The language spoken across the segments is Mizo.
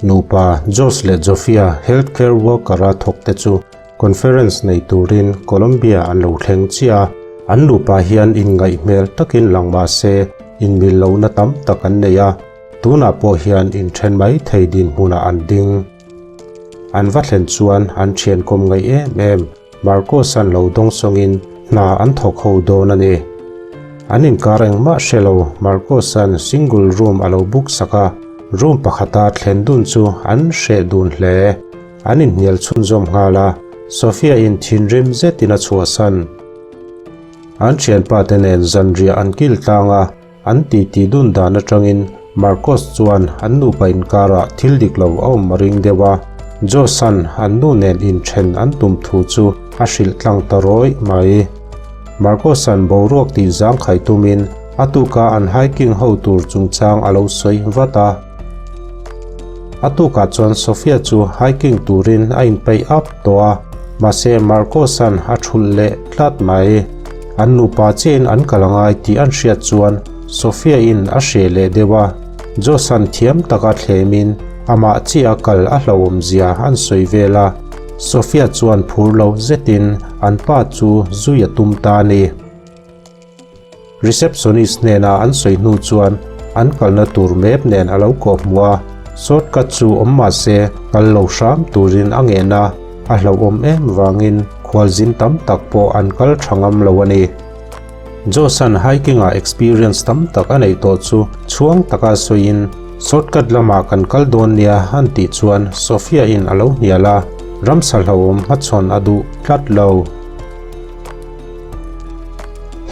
Nupa Josh leh Jofia health care worker-a thawkte chu conference nei turin Colombia an lo thleng chiah a, an nupa hian inngaih hmel takin lang mah se inmil lohna tam tak an nei a, tunah pawh hian inthen mai thei dinhmunah an ding. An va thlen chuan an thian kawm ngaih em em Marcos-a'n lo dawngsawngin hna an thawk ho dawn a ni. An inkar engmah hre lo Marcos-a'n single room a lo book sak a, room pakhata thlen dun chu an hreh dun hle. An inhnial chhunzawm nghal a, Sofia-in thinrim zetin a chhuahsan. An thianpa te nen zanriah an kil tlang a, An titi dun dan atangin Marcos chuan an nupa inkarah thil dik lo a awm a ring deuh a, Josh-a'n an nu nen inthen an tum thu chu a hrilh tlang ta rawih mai. Marcos-a'n boruak tih zangkhai tumin a tuka an hiking ho tur chungchang a lo sawi vat a. A tukah chuan Sofia chu hiking turin a inpeih ap tawh a, mahse Marcos-a'n a thulh leh tlat mai. An nupa chiahin an kal angai tih an hriat chuan Sofia-in a hreh leh deuh a, Josh-a'n thiam taka thlemin amah chiah a kal a hlauhawmzia an sawi vel a, Sofia chuan phur lo zetin an pa chu zui a tum ta a ni. Receptionist hnena an sawi hnu chuan an kalna tur map nen a lo kawh hmuh a, shortcut chu awm mah se kal lo hram turin a ngen a, a hlauhawm em vangin khualzin tam tak pawh an kal tha ngam lo a ni. Josh-a'n hiking-ah experience tam tak a neih tawh chu chhuang taka sawiin shortcut lamah kan kal dawn nia an tih chuan Sophia-in a lo hnial a, ramsa hlauhawm hmachhawn a duh tlat lo.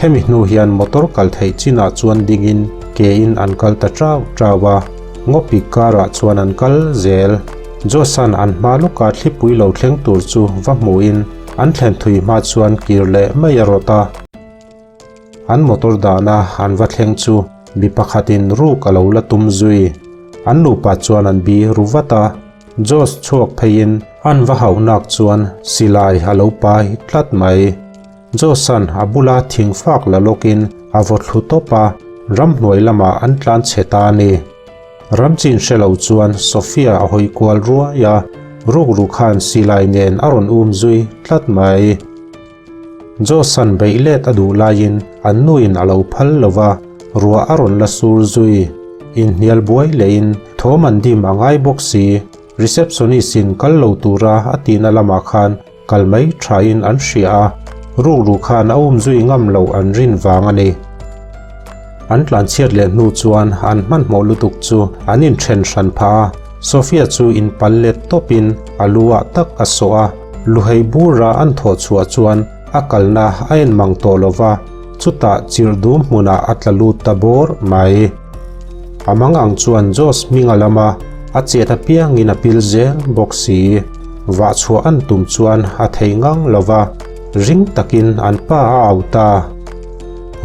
Hemi hnu hian motor kal theih chinah chuan dingin ke in an kal ta chau chau a, ngawpi karah chuan an kal zel. Josh-a'n an hma lawka thlipui lo thleng tur chu va hmuhin an thlen thui hma chuan kir leh mai a rawt a. An motor dahna an va thleng chu mi pakhatin ruk a lo la tum zui. An nupa chuan an bi ru vat a. Josh chhuak pheiin an va hauh nak chuan silai a lo pai tlat mai. Josh-a'n a bula thing fak la lawkin a vaw thlu tawp a, ramhnuai lamah an tlan chhe ta a ni. Ram chin hre lo chuan Sophia a hawi kual ruai a, rukru khan silai nen a rawn um zui tlat mai. Josh-a'n beih let a duh laiin an nuin a lo phal lo va, ruah a rawn la sur zui. Inhnial buai lehin thawm an dim a ngai bawk si. Receptionist-in kal lo tura a tihna lamah khan kal mai thain an hria a, rukru khan a um zui ngam loh an rin vang a ni. An tlanchhiat leh hnu chuan an hmanhmawh lutuk chu an inthen hran phah a, Sophia chu inpal let tawpin a lu ah tak a sawh a, luhei bura an thawh chhuah chuan a kalna a en mang tawh lo va, chutah chirh dum hmunah a tla lut ta bawr mai. A mang ang chuan Josh hming a lam a, a chet apiangin a pil zel bawk si. Vah chhuah an tum chuan a thei ngang lo va, ring takin an pa a au ta.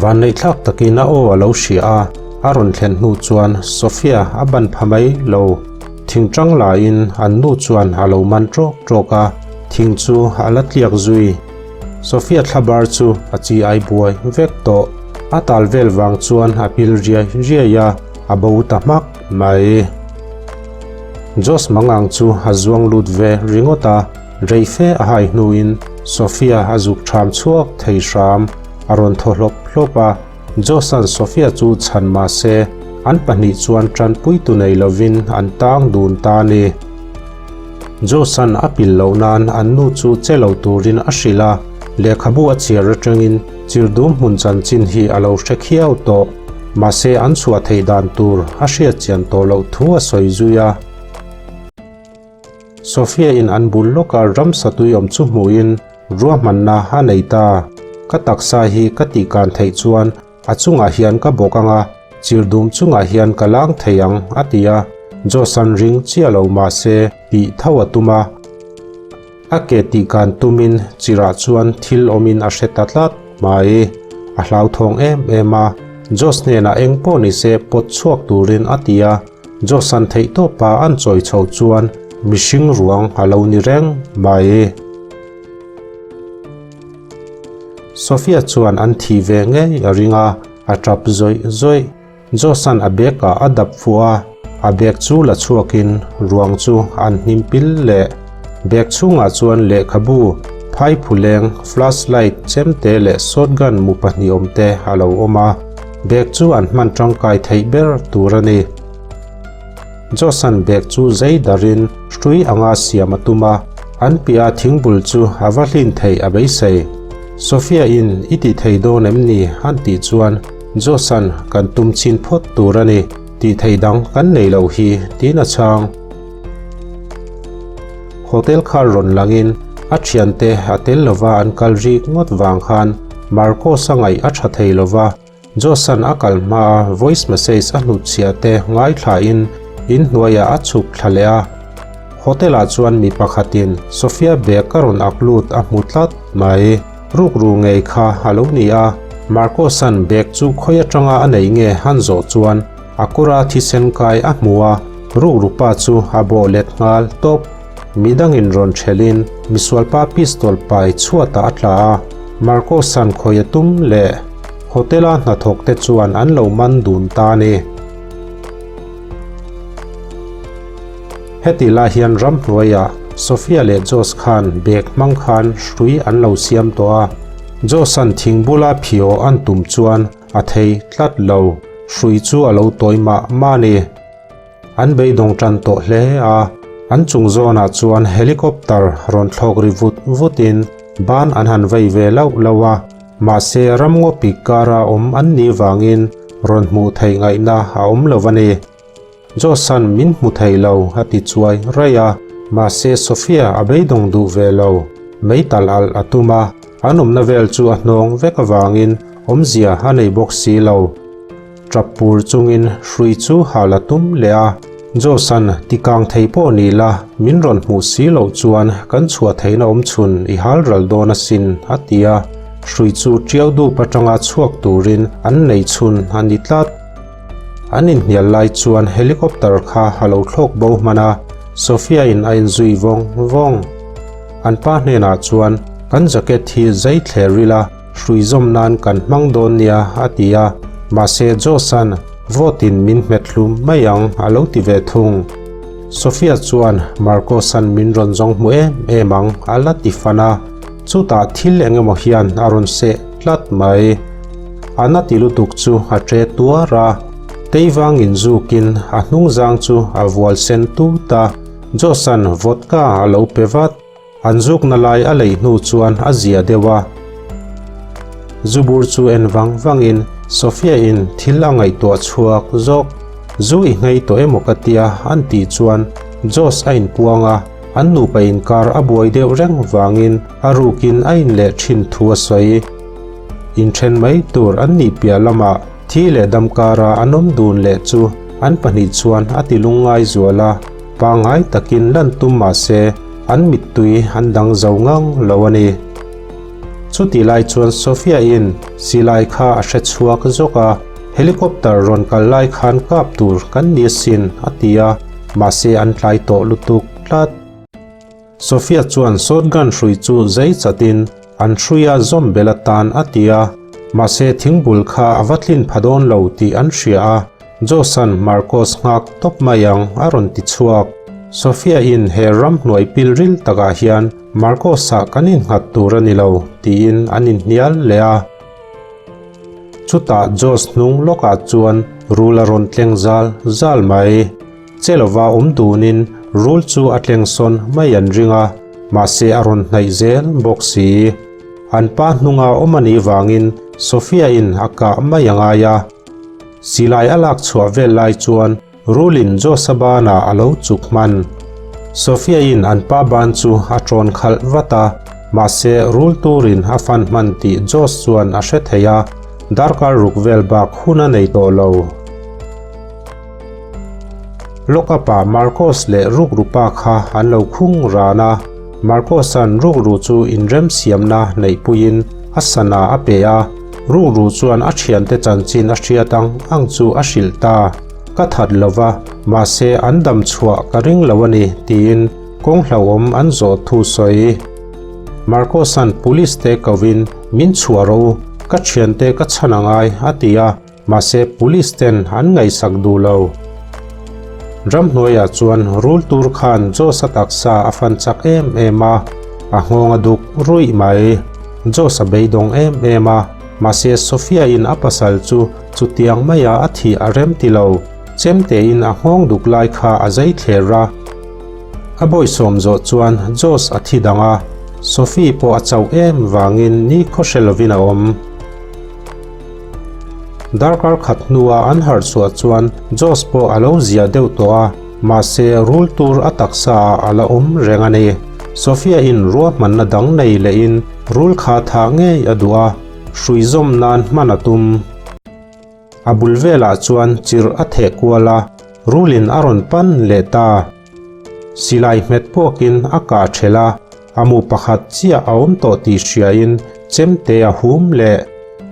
Vanneihthlak takin a aw a lo hria a, a rawn thlen hnu chuan Sophia a ban pha mai lo. Thing tang laiin an nu chuan a lo man tawk tawk a, thing chu a la tliak zui. Sophia thlabar chu a chi ai buai vek tawh. A tal vel vang chuan a pil riai riai a, a bo ta hmak mai. Josh mangang chu a zuang lut ve ringawt a, rei fe a hai hnuin Sophia a zuk ṭham chhuak thei hram. A rawn thaw hlawp hlawp a, Josh-a'n Sophia chu chhan mah se, an pahnih chuan ṭanpuitu nei lovin an tang dun ta a ni. Josh-a'n a pil loh nan an nu chu che lo turin a hrilh a, lehkhabu a chhiar aṭangin Chirdum hmun chanchin hi a lo hre khiau tawh. Mahse an chhuah theih dan tur a hriat chian tawh loh thu a sawi zui a. Sophia in an bul lawka ramsa tui awm chu hmuhin ruahmanna a nei ta. Ka taksa hi ka tihkan theih chuan a chungah hian ka bawk anga chirdum chungah hian ka lang thei ang a ti a. Josh-a'n ring chiah lo mahse tih tho a tum a. A ke tihkan tumin chirah chuan thil awmin a hre ta tlat mai. A hlauthawng em em a, Josh hnenah eng pawh ni se pawt chhuak turin a ti a, Josh-a'n theihtawpa an chawi chhoh chuan mihring ruang a lo ni reng mai. Sophia chuan an thih ve ngei a ring a, a tap zawih zawih. Josh-a'n a bag-ah a dap fuh a. A bag chu la chhuakin ruang chu an hnim pil leh. Bag chhungah chuan lehkhabu, phaiphuleng, flashlight, chemte leh shotgun mu pahnih awmte a lo awm a. Bag chu an hman tangkai theih ber tur a ni. Josh-a'n bag chu zei darin hrui anga siam a tum a, an piah thingbul chu a va hlin theih a beisei. Sophia-in i ti thei dawn em ni? an tih chuan Josh-a'n kan tum chin phawt tur a ni, tih theih dang kan nei lo hi tiin a chhang. Hotel kha rawn langin a thiante a tel lova an kal rik ngawt vang khan Marcos-a ngaih a tha thei lova, Josh-a'n a kal hmaa voice message a hnutchhiah te ngaithlain inhnuaiah a chhuk thla leh a. Hotel-ah chuan mi pakhatin Sophia bag a rawn ak lut a hmu tlat mai. Rukru ngei kha a lo ni a, Marcos-a'n bag chu khawi atanga a neih nge han zawh chuan a kawra thisen kai a hmu a, rukru pa chu a bawh let nghal tawp. Midangin rawn thelhin misualpa pistol pai chhuatah a tla a, Marcos-a'n khawi a tum leh Hotel-a hnathawk te chuan an lo man dun ta a ni. Heti lai hian ramhnuaiah Sophia leh Josh khan bag hmang khan hrui an lo siam tawh a, Josh-a'n thing bula phiaw an tum chuan a thei tlat lo, hrui chu a lo tawi mah mah a ni. An beidawng tan tawh hle a, an chung zawnah chuan helicopter rawn thlawk ri vut vutin ban an han vei ve lauh lauh a, mahse ramngaw pik kara awm an nih vangin rawn hmuh theih ngaihna a awm lo a ni. Josh-a'n min hmu thei lo a ti chuai raih a, mahse Sophia a beidawng duh ve lo. Meital alh a tum a, an awmna vel chu a hnawng vek avangin awmzia a nei bawk si lo. Tap pur chungin hrui chu hal a tum leh a, Josh-a'n tikang thei pawh ni la, min rawn hmuh si loh chuan kan chhuah theihna awm chhun i hal ral dawn asin, a ti a, hrui chu tiau dup atanga chhuak turin an nei chhun a ni tlat. An inhnial lai chuan helicopter kha a lo thlawk bo hman a, Sophia-in a inzui vawng vawng. An pa hnenah chuan, Kan jacket hi zai thler ila, Hrui zawm nan kan hmang dawn nia a ti a, mahse Josh-a'n vote-in min hmet hlum mai ang a lo ti ve thung. Sophia chuan Marcos-a'n min rawn zawng hmu em em ang a la ti fan a, chutah thil eng emaw hian a rawn seh tlat mai. A na ti lutuk chu a ṭe tuar a, teivangin zukin a hnungzang chu a vual sen tut a, Josh-a'n vodka a lo pe vat. An zukna lai a lei hnu chuan a zia deuh a. Zubur chu en vang vangin Sophia-in thil a ngaihtuah chhuak zawk. Zu i nghei tawh emaw ka tia an tih chuan Josh a inpuang a, an nupa inkar a buai deuh reng vangin a rukin a inleh thin thu a sawi. Inthen mai tur an nih piah lamah thi leh dam kara an awm dun leh chu an pahnih chuan a ti lungngai zual a. Pangngai takin lan tum mah se an mittui an dang zo ngang lo a ni. Chutih lai chuan Sophia-in silai kha a hre chhuak zawk a, Helicopter rawn kal lai khan kap tur kan ni asin a ti a, mahse an tlai tawh lutuk tlat. Sophia chuan shotgun hrui chu zei chatin an hruia zawm bel atan a ti a, mahse thingbul kha a va tlin pha dawn lo tih an hria a, Josh-a'n Marcos nghak tawp mai ang a rawn ti chhuak. Sophia-in he ramhnuai pil ril takah hian Marcos-ah kan innghat tur a ni lo tiin an inhnial leh a. Chutah Josh hnung lawkah chuan rul a rawn tleng zal zal mai. Che lova awm dunin rul chu a tleng sawn mai an ring a, mahse a rawn hnaih zel bawk si. An pa hnunga awm a nih vangin Sophia-in a kah mai a ngai a. Silai a lak chhuah vel lai chuan rulin Josh-a banah a lo chuk hman. Sophia-in an pa ban chu a ṭawn khalh vat a, mahse rul turin a fan hman tih Josh chuan a hre thei a, darkar ruk vel bak hun a nei tawh lo. Lockup-ah Marcos leh rukrupa kha an lo khung ran a, Marcos-a'n rukru chu inremsiamna neihpuiin a sana a pe a, rukru chuan a thiante chanchin a hriat ang ang chu a hrilh ta. Ka that lo va, mahse an dam chhuah ka ring lo a ni, tiin kawng hlauhawm an zawh thu sawi. Marcos-a'n police te kovin min chhuah ro, ka thiante ka chhan a ngai, a ti a. Mahse police ten an ngaihsak duh lo. Ramhnuaiah chuan rul tur khan Josh-a taksa a fan chak em em a, a nghawng a duk ruih mai. Josh a beidawng em em a, mahse Sophia-in a pasal chu chutiang maia a thih a rem ti lo. Chemtein a nghawng duk lai kha a zai thler a. A bawihsawm zawh chuan Josh a thi dang a, Sophie pawh a chauh em vangin ni khaw hre lovin a awm. Darkar khat hnua an harh chhuah chuan Josh pawh a lo zia deuh tawh a, mahse rul tur a taksa ah a la awm reng a ni. Sophia in ruahmanna dang nei lehin rul kha thah ngei a duh a, hrui zawm nan hman a tum. A bul velah chuan chirh a theh kual a, rulin a rawn pan leh ta. Silai hmet puakin a kah ṭhelh a, a mu pakhat chiah a awm tawh tih hriain chemte a hum leh.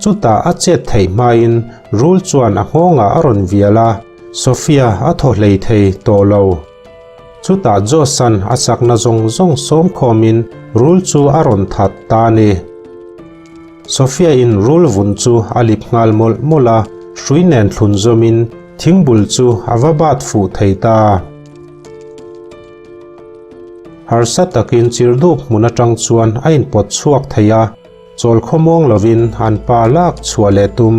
Chutah a chet theih hmain rul chuan a nghawngah a rawn vial a, Sophia a thaw hlei thei tawh lo. Chutah Josh-a'n a chakna zawng zawng sawm khawmin rul chu a rawn that ta a ni. Sophia-in rul vun chu a lip nghal mawlh mawlh a, hrui nen thlun zawmin thingbul chu a va bat fuh thei ta. Harsa takin chirduk hmun atang chuan a inpawt chhuak thei a, chawl khawmuang lovin an pa lak chhuah leh tum.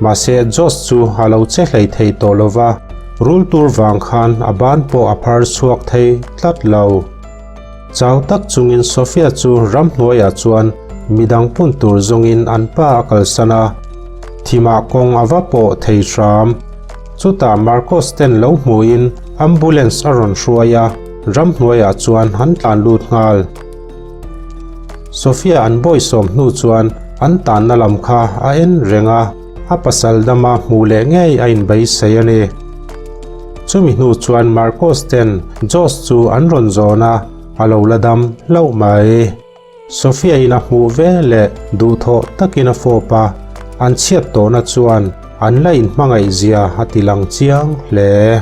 Mahse Josh chu a lo che hlei thei tawh lo va, rul tur vang khan a ban pawh a phar chhuak thei tlat lo. Chau tak chungin Sophia chu ramhnuaiah chuan midang pun tur zawngin an pa a kalsan a, thimah kawng a va pawh thei hram. Chutah Marcos ten lo hmuhin ambulance a rawn hruai a, ramhnuaiah chuan an tlan lut nghal. Sophia an bawisawm hnu chuan an tanna lam kha a en reng a, a pasal dama hmuh leh ngei a inbeisei a ni. Chumi hnu chuan Marcos ten Josh chu an rawn zawn a, a lo la dam hlauh mai. Sophia in a hmuh ve leh duhthawh takin a fawp a, an chhiat tawhna chuan an la inhmangaih zia a ti lang chiang hle.